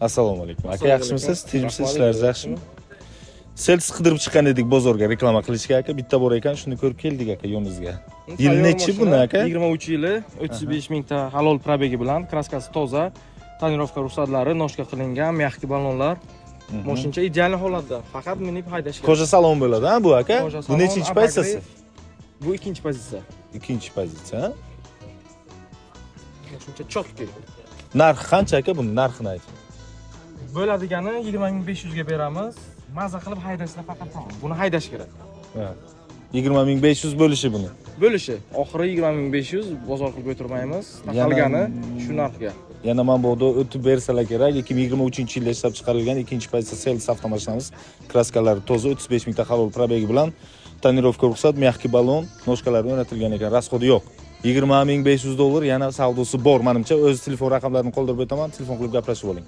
Assalomu alaykum aka, yaxshimisiz, tinchmisiz, ishlaringiz yaxshimi? Seltis qidirib chiqqan edik bozorga reklama qilishga aka, bitta bor ekan, shuni ko'rib keldik aka yoningizga. Yil nechi buni aka? 23 yili, 35 mingta halol пробег i bilan, краска si toza, тонировка ruxsatlari, ножка qilingan, мягкий balonlar. Moshincha ideal holatda. Faqat minib haydash kerak. Кожа салон bo'ladi ha bu aka? Кожа Bu salon, nechinchi pozitsiyasi? Обогрев. Bu ikkinchi pozitsiya. Ikkinchi pozitsiya, ha? Moshincha чёткий. Narxi qancha aka, buni narxini ayting. Bo'ladigani 20 500 ga beramiz. Maza qilib haydashlar faqat, tamom. Buni haydash kerak. Ha. 20 500 bo'lishi buni. Bo'lishi. Oxiri 20 500, bozor qilib o'tirmaymiz. Qolgani shu narxga. Yana mana bu yerda o'tib bersalar kerak. 2023-yilda ishlab chiqarilgan ikkinchi pozitsiya Seltis avtomashinamiz. Краска lari toza, 35 mingta halol пробег i bilan, тонировка ruxsat, мягкий balon, ножка lari o'rnatilgan ekan, расход i yo'q. 20 500 dollar, yana savdosi bor manimcha. O'z telefon raqamlarini qoldirib o'taman, telefon qilib gaplashib oling.